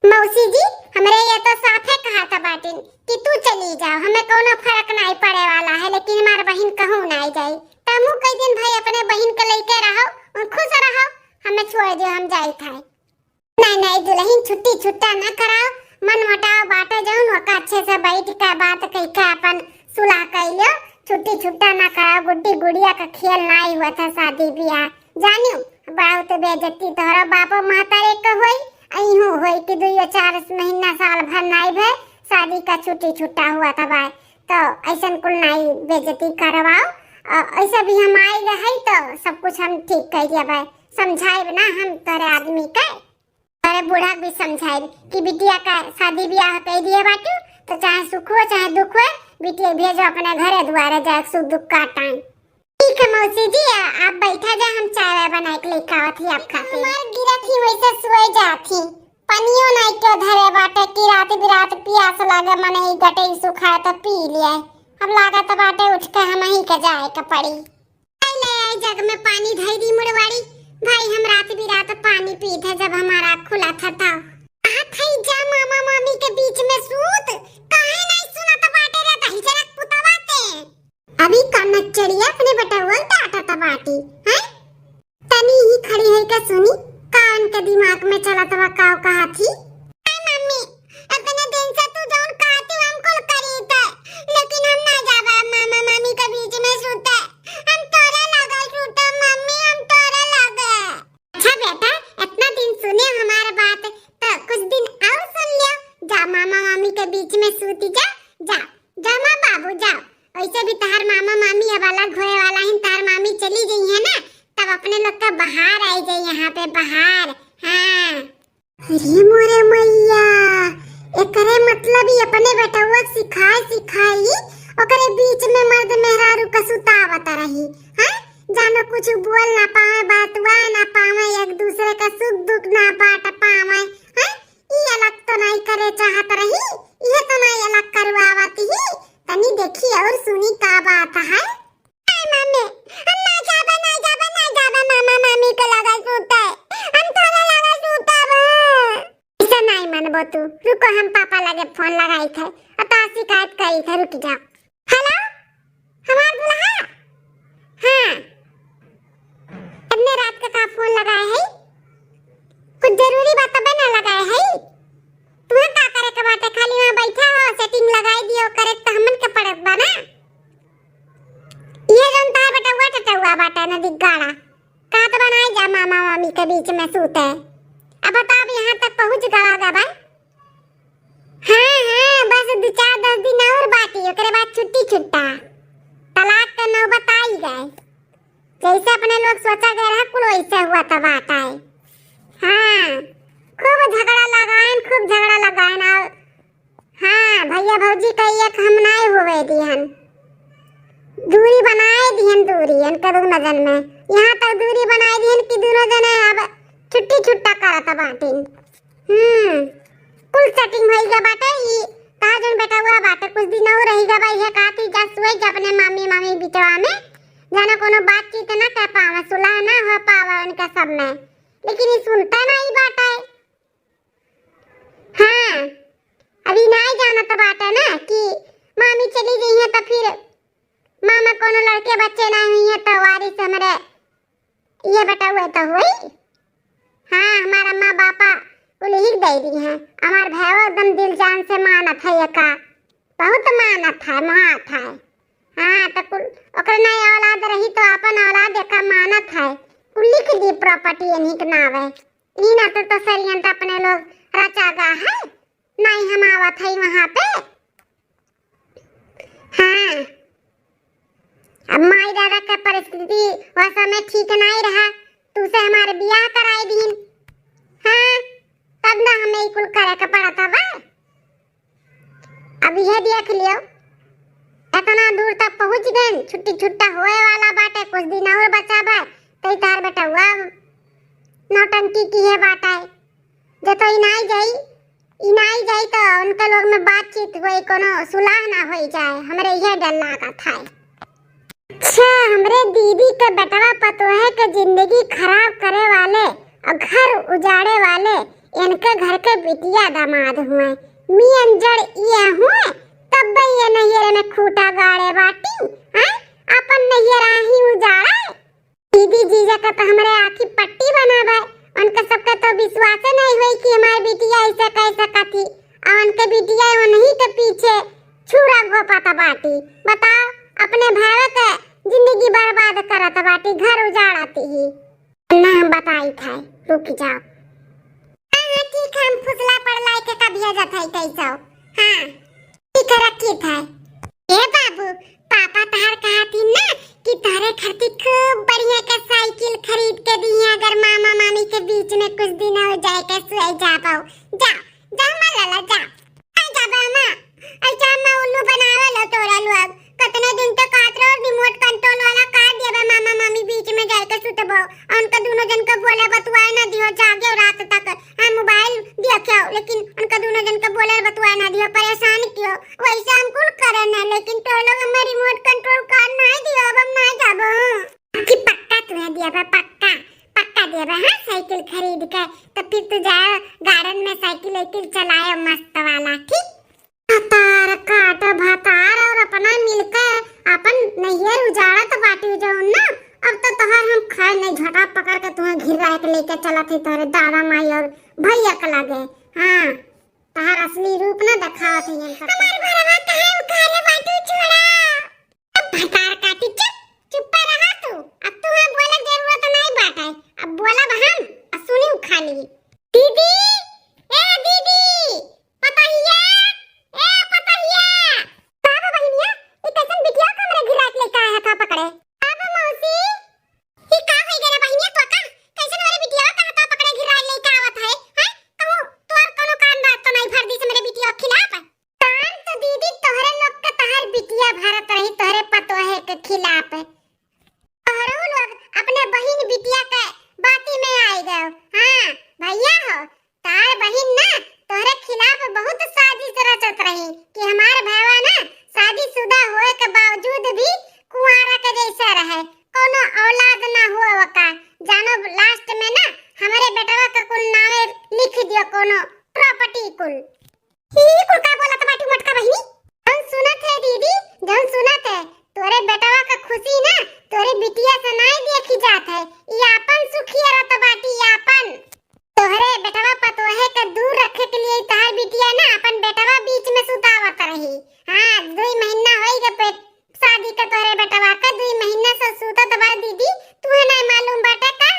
मौसी जी, हमरे ये तो साफे कहा था बाटिन कि तू चली जाओ, हमें कोनो फर्क नहीं पड़े वाला है, लेकिन हमार बहिन कहूँ नहीं जाई। तमू कई दिन भाई अपने बहिन के लेके रहो और खुश रहो, हमें छोड़ दियो, हम जाई था। नहीं, नहीं दुलहिन, छुट्टी छुट्टा ना कराओ, मन मोटाव बाटे जौन ओका अच्छे से बैठ के बात कह के अपन सुलह कर लियो। छुट्टी छुट्टा ना कराओ, गुड्डी गुड़िया का खेल नाई हुआ था शादी ब्याह। जानियो, बहुत बेइज्जती तोहरा बापो महतारे के होई, अइहू होई कि दुइयो चार महीना साल भर नाई भे शादी का छुट्टी छुट्टा हुआ था भाई। तो ऐसन कुल नाई बेइज्जती करवाओ, अ, ऐसा भी हम आए गए है तो सब कुछ हम ठीक कर दिया भाई, समझाए ना हम तोरे आदमी के। अरे बूढ़ा भी समझाई कि बिटिया का शादी ब्याह कह दिए बाटू, तो चाहे सुख हो चाहे दुख हो, बिटिया भेजो अपने घरे दुआरे जाए सुख दुख काटाए। ठीक है मौसी जी, आ-, आप बैठा जा, हम चाय वाय बना के लेके आवत ही आप खातिर। हमार गिरत ही वैसे सोए जात ही, पनियो नहीं के धरे बाटे कि रात बिरात प्यास लागे, मने ई गटई सुखाए तो पी लिए। अब लागत बाटे उठ के हम ही के जाए के पड़ी। आई ले आई जग में पानी धई दी मुड़वाड़ी, भाई, हम रात बिरात पानी पीत है, जब हमारा खुला था तब। आ थई जा मामा मामी के बीच में सूत, काहे नहीं सुनत बाटे रे दहिजरक पुतवा ते? अभी कनक चढ़िया अपने बेटवा डांटत बाटी, हैं? तनी ही खड़ी होई के सुनी, का उनके दिमाग में चलत बा, का कहा थी? हाय मम्मी, इतने दिन से तू जौन कहती हम कुल करी थे, लेकिन हम ना जाबा मामा मामी के बीच में सूते। हम तोरे लगे सूते मम्मी, हम तोरे लगे। अच्छा बेटा, इतना दिन सुने हमार बात, तो कुछ दिन और सुन लियो। जा मामा मामी के बीच में सूती जा, जा, जा माँ बाबू जाओ। वैसे भी तहार मामा मामी अब अलग होए वाला है, तहार मामी चली गई है ना, तब अपने लोग का बहार आई जाए यहाँ पे, बहार। हाँ। अरे मोरे मैया, एकरे मतलब ई अपने बेटवा सिखाए सिखाई ओकरे बीच में मर्द मेहरारू का सुतावत रही, हैं? जानो कुछ बोल ना पावे, बतुआ ना पावे, एक दूसरे का सुख दुख ना बांट पावे, हैं? ई अलग तो नहीं करे चाहत रही, ये तो नहीं अलग करवावत ही। तनी देखी और सुनी का बात है। ए मम्मी, हम ना जाबे, ना जाबे, ना जाबे मामा मामी के लगे सूते। हम तोरे लगे सूतब। ऐसे नहीं मनबो तू। रुको, हम पापा लगे फोन लगाई थे। और तो शिकायत करी थे, रुक जाओ। हेलो, हमार दुल्हा? हाँ। इतने रात के का फोन लगाए है? कुछ जरूरी बात तबे ना लगाए है। तुम्हें का करे के बाटे? खाली वहाँ बैठा हो, सेटिंग लगाई दियो, करे तो हमन के पड़त बा ना। ये जौन तार बेटउआ टटउआ बाटे ना दिग्गाड़ा, कहत बनाई जा मामा मामी के बीच में सूते। अब बता, अब यहाँ तक पहुँच गवा गबा। हाँ, हाँ, बस दो चार दस दिन और बाकी, ओकरे बाद छुट्टी छुट्टा। तलाक के नौबत आई गए। जैसे अपने लोग सोचा गए रहा, कुल वैसे हुआ था बात आए। हाँ, खूब झगड़ा लगाएन, खूब झगड़ा लगाएन। और हाँ, भैया भौजी का एक हम नाय हुए दिहन। दूरी बनाए दिहन, दूरी इनका दोनों जन में। यहाँ तक दूरी बनाए दिहन कि दोनों जने अब छुट्टी छुट्टा करत बाटिन। हम्म, कुल सेटिंग होई गया बाटे। ई कहा जन बेटा हुआ बाटे, कुछ दिन और रही गया भाई, ये कहा थी जा सोए जा अपने मामी, मामी बिचवा में, जाने कोनो बातचीत ना कर पावे, सुलह ना हो पावे उनका सब में, लेकिन ये सुनता नहीं बाटे। हाँ, अभी नाय जानत बाटे ना कि मामी चली गई है, तो फिर मामा कोनो लड़के बच्चे ना हुई है, तो वारिस हमरे ये बेटा हुए तो हुई। हाँ, हमारा माँ बापा कुल ही दे दी है। हमार भाई एकदम दिल जान से मानत है, एका बहुत मानत है, मानत है। हाँ, तो कुल ओकर नहीं औलाद रही तो अपन औलाद एका मानत है। कुल लिख दी प्रॉपर्टी इन्हीं के नावे। ई नाते तो षड्यंत्र अपने लोग रचा गा है, नहीं हम आवत है वहाँ पे। हाँ, अब माई दादा के परिस्थिति वह समय ठीक नहीं रहा, तुसे हमारे बियाह कराई दीन। हाँ, तब ना हमें ई कुल करे के पड़त बा। अब यह देख लियो, इतना दूर तक पहुँच गए, छुट्टी छुट्टा होए वाला बाटे, कुछ दिन और बचा बा, तो ई तार बेटा हुआ नौटंकी की है बाटे। जे तो इनाई जाई, इनाई जाई तो उनके लोग में बातचीत होई, कोनो सुलह ना होई जाए, हमरे यह डर लागत है। अच्छा, हमरे दीदी के बेटवा पतोहे के जिंदगी खराब करे वाले और घर उजाड़े वाले इनके घर के बिटिया दामाद हुए, मियन जड़ ये हुए, तब ये नैहरे में खूटा गाड़े बाटी, हैं? अपन नैहरा ही उजाड़े। दीदी जीजा का तो हमरे आँखी पट्टी बनावे, उनके सबके तो विश्वास नहीं हुई कि हमारी बिटिया ऐसे कह सकती, और उनके बिटिया उन्हीं के पीछे छुरा घोपत बाटी। बताओ, अपने भाई के जिंदगी बर्बाद करत बाटी, घर उजाड़त ही। ना हम बताई था, रुक जाओ। हाँ, हाँ, ठीक है, हम फुसला पर लाई के कब भेजत है कैसो। हाँ, ठीक है, रखी था। ए बाबू, पापा तहार कहा थी ना कि तोहरे खातिर खूब बढ़िया के साइकिल खरीद के दी, अगर मामा मामी के बीच में कुछ दिन और जाए के सुए जाबो। जा, जा माँ लाला, जा। आ जाबो माँ, ऐसा माँ उल्लू बनावे लो तोरा लोग। कतने दिन तो कहत रहो रिमोट कंट्रोल वाला कार दिया बा, मामा मामी बीच में जाए के सुतबो। और उनका दोनों जन को बोले बतुआए ना दियो, जागे रात तक। हाँ, मोबाइल देखो, लेकिन उनका दोनों जन के बोले बतुआ ना दियो, परेशान कियो। वैसे हम कुल करन है, लेकिन तो लोग हमें रिमोट कंट्रोल कार ना दियो, अब हम ना जाबो। कि पक्का तुम्हें दिया बा, पक्का, पक्का देबे, हाँ, साइकिल खरीद के, तो फिर तू जाए गार्डन में साइकिल वाइकिल चलाए मस्त वाला, ठीक? भतार काट भतार और अपना मिलके अपन नैहर उजाड़त बाटी जौन ना, अब तो तोहार हम खाए नहीं, झटा पकड़ के तुम्हें घिरा के लेके चलत है तोहरे दादा माई और भैया के लगे। हाँ, तोहार असली रूप ना देखावत है हम सब। हमार घरवा काहे उखाड़े बाटू, छोड़ा। अब भतार काटी, चुप, चुप्पा रहा तू। अब तू है बोले जरूरत नहीं बाटे, अब बोलब हम, आ सुनी खाली। दीदी, ए दीदी, पतहिया, ए पतहिया। का बा बहिनिया, ई कैसन बिटिया का हमरे घिरा के लेके आया था पकड़े? का बा मौसी, ई का होई गए रे बहिनिया, तो का? कैसन हमरे बिटिया का हाथ पकड़े घिरा के लेके आवत है? हैं? कहूँ तोर कोनो काम बात तो नहीं भर दी हमरे बिटिया के खिलाफ? कान तो दीदी तोहरे लोग के तोहर बिटिया भरत रही, तोहरे पतोहे के खिलाफ। तोहरो लोग अपने बहिन बिटिया के बाती में आए गए। हाँ भैया हो, तार बहिन ना तोहरे खिलाफ बहुत साजिश रचत रही कि हमार भैया ना शादीशुदा होए के बावजूद भी कुंवारा के जैसे रहे, कोनो औलाद ना हुआ ओका। जानो लास्ट में ना हमरे बेटवा के कुल नावे लिख दियो कोनो प्रॉपर्टी कुल। ई कुल का बोलत बाटी मोटका बहिनी? जौन सुनत है दीदी, जौन सुनत है, तोरे बेटवा का खुशी ना तोरे बिटिया से नाई देखी जात है। ई आपन सुखी रहत बाटी, ई आपन। तोहरे बेटवा पतोहे के दूर रखे के लिए तहार बिटिया ना अपन बेटवा बीच में सुतावत रही। हाँ, दुई महीना होई गए पेट शादी के तोहरे बेटवा का, दुई महीना से सुतत बा दीदी, तुहे नाई मालूम बाटे का?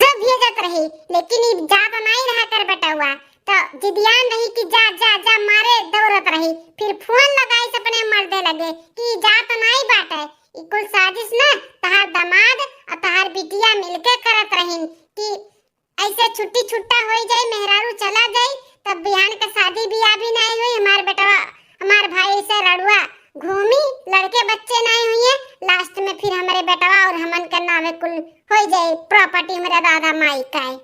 जो भेजत रही, लेकिन ई जात नाई रहा कर बेटवा, तो जिदियान रही कि जा, जा, जा, मारे दौड़त रही। फिर फोन लगाई से अपने मर्दे लगे कि ई जात नाई बाटे, ई कुल साजिश ना तहार दामाद और तहार बिटिया मिलके करत रहीन कि ऐसे छुट्टी छुट्टा होई जाई, मेहरारू चला जाई, तब बिहान के शादी बियाह भी नाई होई, हमार बेटवा, हमार भाई ऐसे रड़ुआ घूमी, लड़के बच्चे नाई हुई, लास्ट में फिर हमरे बेटवा और हमन के नावे कुल होई जाई प्रॉपर्टी हमरे दादा माई का है।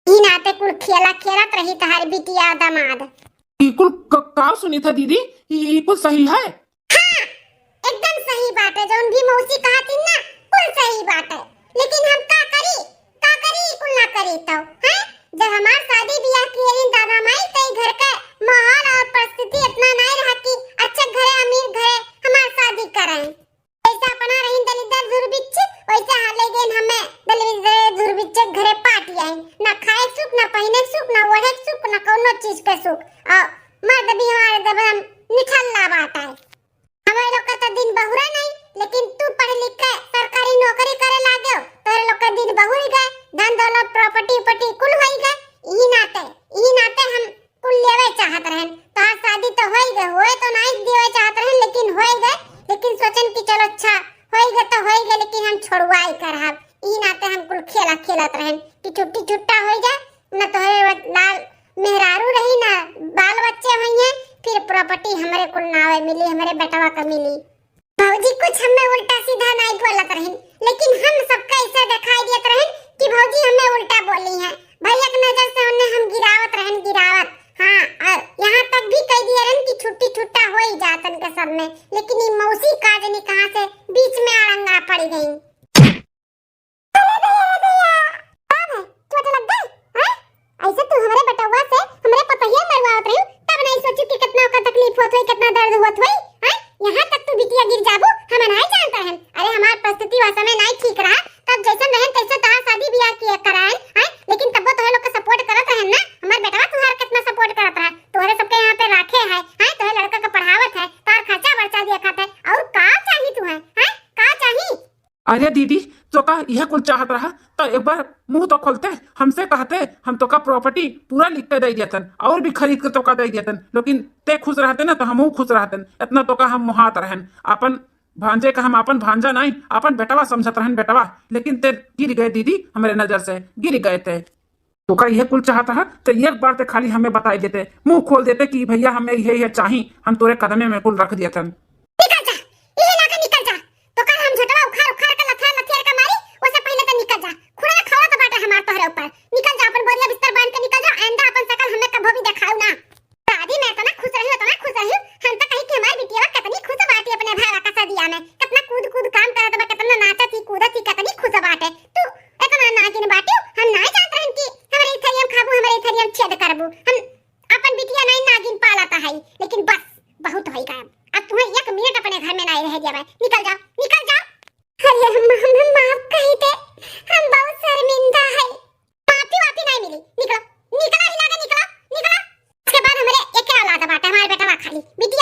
ई नाते कुल खेला खेलत रही तहार बिटिया दामाद। ई कुल क-, का सुनी था दीदी? ई, ई कुल सही है? हाँ, एकदम सही बात है, जौन भी मौसी कहा थी ना, कुल सही बात है। लेकिन हम का करी, का करी, ई कुल ना करी तो, हैं? जब हमार शादी बियाह किए रही दादा माई, तो ई घर के माहौल और परिस्थिति इतना नाई रहा कि अच्छे घरे, अमीर घरे हमार शादी कराएं। जैसे अपना रही दलिद्दर दुर्भिक्ष, वैसे हाले गए हमें दलिद्दर दुर्भिक्ष घरे पाट आए। ना खाए सुख, ना पहने सुख, ना ओढ़े सुख, ना कौनो चीज के सुख। और मर्द भी हमारे दबे हम निठल्ला बाटा है। हमारे लोग का तो दिन बहुरा नहीं, लेकिन तू पढ़ लिख के सरकारी नौकरी करे लागे हो, तोरे लोग का दिन बहुर गए, धन दौलत प्रॉपर्टी उपटी कुल होई गए। यही नाते, यही नाते हम कुल लेवे चाहत रहन। तोहार शादी तो होई गए, होए तो नहीं देवे चाहत रहन, लेकिन होई गए। लेकिन सोचन कि चलो अच्छा होई गए तो होई गए, लेकिन हम छोड़वाई करहब। ई नाते हम कुल खेला खेलत रहन कि छुट्टी छुट्टा होई जाए, न तोहरे लाल मेहरारू रही, न बाल बच्चे होइए, फिर प्रॉपर्टी हमरे कुल नावे मिली, हमरे बेटवा का मिली। भौजी कुछ हमें उल्टा सीधा नाई बोलत रहिन, लेकिन हम सबका ऐसा दिखाई देत रहिन कि भौजी हमें उल्टा बोली हैं। भैया के नजर से उन्हें हम गिरावत रहन, गिरावत। हाँ, और यहाँ तक भी कह दिए रहन कि छुट्टी छुट्टा हो ही जातन के सब में, लेकिन ये मौसी का जनी कहाँ से बीच में अड़ंगा पड़ गई। अरे भैया, अरे भैया, का है? चोट लग गई? हैं? ऐसे तू हमरे बेटवा से हमरे पतहिया मरवावत रही, तब नहीं सोचू कि कितना ओकर तकलीफ होत होई, कितना दर्द होत होई, हैं? यहाँ तक तू बिटिया गिर जाबू, हम नहीं जानत रहन। अरे हमार परिस्थिति वह समय नहीं ठीक रहा, तब जैसन रहन तैसे तोहार शादी बियाह किया कराएन, हैं? लेकिन तब वो तोहरे लोग के सपोर्ट करत रहन ना, हमार बेटवा तुहार कितना सपोर्ट करत रहा, तोहरे सबके यहाँ पे राखे है, हैं? तोहरे लड़का के पढ़ावत है, तार खर्चा बर्चा दिया खाते, और का चाही तुहे, हैं? का चाही? अरे दीदी, तोका यह कुल चाहत रहा तो एक बार मुंह तो खोलते, हमसे कहते, हम तोका प्रॉपर्टी पूरा लिख के दे देतन और भी खरीद के तोका दे देतन, लेकिन ते खुश रहते ना तो हमहू खुश रहतन। इतना तोका हम मोहात रहन, अपन भांजे का हम अपन भांजा नहीं, अपन बेटवा समझत रहन बेटवा, लेकिन ते गिर गए दीदी हमरे नजर से, गिर गए ते। तोका यह कुल चाहत रहा तो एक बार ते खाली हमें बताई देते, मुंह खोल देते कि भैया हमें यह यह चाही, हम तोरे कदमे में कुल रख देतन। निकल जा, यही लागे निकल जा। तोका हम झोटवा उखाड़ उखाड़ के लथार लथियार के मारी, ओसे पहले तो निकल जा। खुड़ा खौरा तो बाटे हमार तोहरे ऊपर। निकल जा, अपन बोरिया बिस्तर बांध के निकल जा, आइंदा अपन शकल हमें कभो भी देखाऊ ना। शादी में इतना खुश रही, इतना खुश रही, हम तो कही कि हमार बिटिया कितनी खुश बाटी अपने भाई का शादिया में, कितना कूद कूद काम करत बा, कितना नाचत ही कूदत ही, कितनी खुश बाटे। तू इतना नागिन करबू। हम अपन बिटिया नहीं नागिन पालत है, लेकिन बस बहुत होई गया। अब तुम्हें एक मिनट अपने घर में नहीं रह दिया मैं। निकल जाओ, निकल जाओ। अरे अम्मा, हमें माफ कही दे, हम बहुत शर्मिंदा है। माफी वाफी नहीं मिली, निकलो, निकलो, हिला के निकलो, निकलो। इसके बाद हमारे एक औलाद बाटे, हमारे बेटा खाली बिटिया